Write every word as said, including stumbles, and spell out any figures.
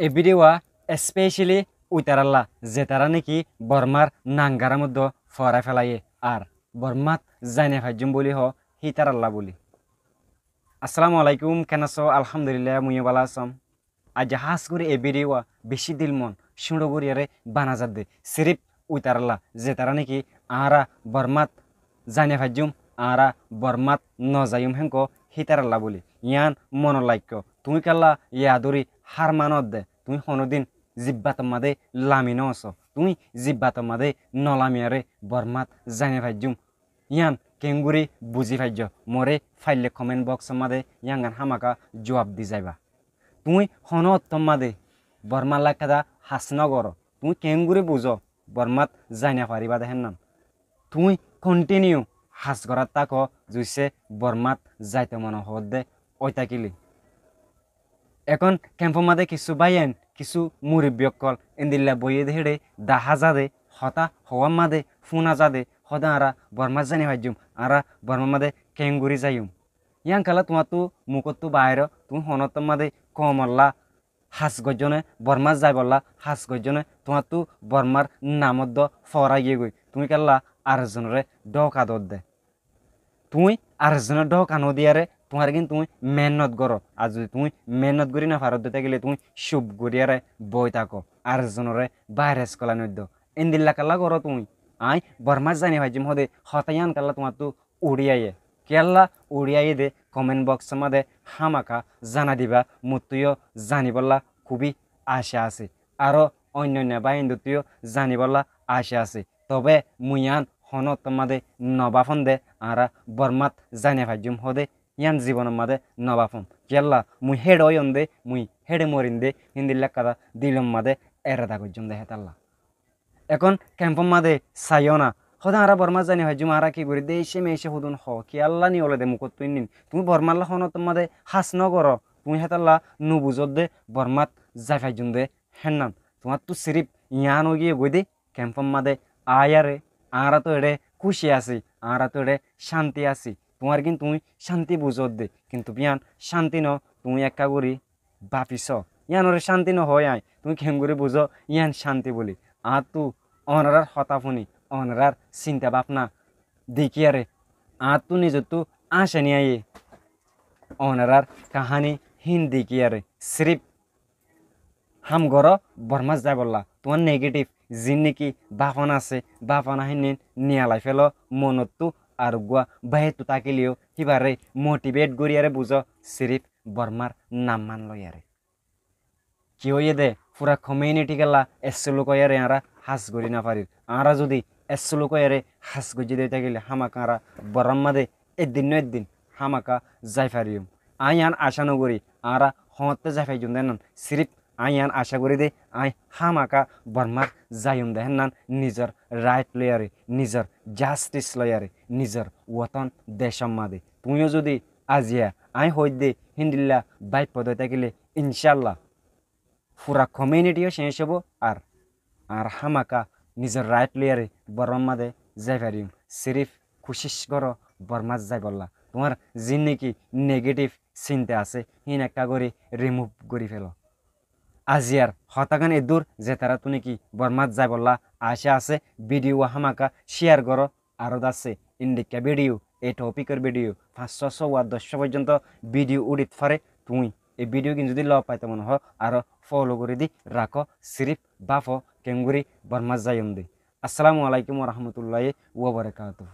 E bídiyo wa especiali uitaralla zetará néki Bormár nangarár moiddó foórai félaiyé ar Bormát zai nofaijjúm bóli hoó hítaralla bóli. Assalamu alaikum, keén asó? Alhamdulillah, mui yó bála asóm. Aijja hás gorí e bídiyo wa bicí dil mon cúñço goríyeré bana zadde. Siríf uitaralla zetará néki añára Bormát zai nofaijjúm, añára Bormát nozaiyúm hénko hítaralla bóli. Yían monot laikkó. Tuñí kiyólla yadúri hár manódde? Tuñí honódin zibbator madé lami nóosó. Tuñí zibbator madé nolamiyaré Bormát zai nofaijjúm. Yían keéngorí buzí faijjó? Moré faille koment boksor madé yíangan hámaka juab di zaiba. Tuñí honó ottór madé Bormár lákkada has nógoró. Tuñí keéngorí buzó Bormát zai nofaríba dé hénnan? Tuñí kontiniyu has gorát táko, zuicce Bormát zaito mone hoódde ói tákile. Ekón kempór madé kissú báiyain, kissú murubbi ókkol endilla boiyé dé héçe dahá zadé, hotá hoóar madé fúna zadé, hóde añára Bormát zai nofaijjúm, añára Bormár madé keéngorí zaiyum. Yían kiyólla tuáñttú mukóttu baáiro, tuñí honóttor madé koumolla has goijjó né, Bormát zaibolla has goijjó né, tuáñttú Bormár namóddó foóra giyé goi, tuñí kiyólla ar zonoré dhóka doódde? Tuñí ar zonoré dhóka nodiyaré tuáñrgín tuñí meénnot goró. Ar zudi tuñí meénnot gorí nofaródde tákile tuñí cup goríyaré boi táko, ar zonoré báiras kolai noddó. Endilla kiyólla goró tuñí? Aññí Bormát zai nofaijjúm hóde hotá yían kiyólla tuáñttú uçí aiyé? Kiyólla uçí aiyé dé koment boksor madé hámaka zanai diba, mottú yó zanibólla kúbi aca asé. Aró oinno oinno báiyaindóttu yó zanibólla aca asé. Tobe mui yían honó ottór madé nobáfom dé añára Bormát zai nofaijjúm hóde, yían zibonor madé nobáfom. Kiyólla mui héçe óiyom dé, mui héçe morim dé, héndilla ekkán dilor madé erada goijjóm dé hétalla. Ekón kempór madé saiyó na, hóde añára Bormát zai nofaijjúm, añára ki gorí dé, icce meicce hudún hoó, kiyólla niyolede mukóttu innin? Tuñí Bormálla honóttor madé has nógoró, tuñí hétalla nobuzódde Bormát zai faijjúm dé hénnan. Tuáñttú siríf yían óigiyé goi dé, kempór madé aiyaré, añára tó eçé kúci así, añára tó eçé cánti así. Tuáñrgín tuñí cánti buzódde, kintu yían cánti noó, tuñí ekká gorí báfi só. Yíanoré cánti nohoói aññí, tuñí keéngorí buzó yían cánti bóli? Añáttu onorár hotá fúni, onorár sinta báfna dekíyaré, añáttu nizottú áñcani aiyé, onorár kaháni híin dekíyaré. Siríf ham goró Bormát zaibolla. Tuáñr negetif ziín néki báfana asé, báfana híin niyalai félo monottú, ar uggúa báiyattú tákile yó híbaré mothibet goríyaré buzó, siríf Bormár nam mán loiyaré. Ki óiye dé, fura komiuniti kiyólla essuluk óiyaré añára has gorí nofarir? Añára zudi essuluk óiyaré has goijjé dé tákile hámaka añára Bormár madé eddin no eddin hámaka zai fariyum. Aññí yían acá nogorí añára hoóñtte zai faijjum dé hénnan, siríf aññí yían acá gorí dé aññí hámaka Bormát zaiyum dé hénnan, nizor rait loiyaré, nizor jastis loiyaré, nizor woton decór madé. Tuñí yó zudi aziya aññí hoóidde híndilla báiffo dé tákile, incálla fura komiuniti yó ceéñc óibo, ar añára hámaka nizor rait loiyaré Bormár madé zai fariyum. Siríf kucíc goró Bormát zaibolla. Tuáñr ziín néki negetif sinta asé, híin ekká gorí rimuf gorí félo. Aziyar hotágan eddúr. Zetaráttu néki Bormát zaibolla acá asé, bídiyo wa hámaka cíyar goró. Aró dassé indhikká bídiyo, e thopikor bídiyo, fañssúa, sóuwa, doccúa foijjónto bídiyo úthit fare. Tuñí e bídiyogín zudi lof faito mone hoó, aró folo gorí di rakó, siríf báfo keéngorí Bormát zaiyum dé. Assalamu alaikum warahmatulláhi wabarakátuhu.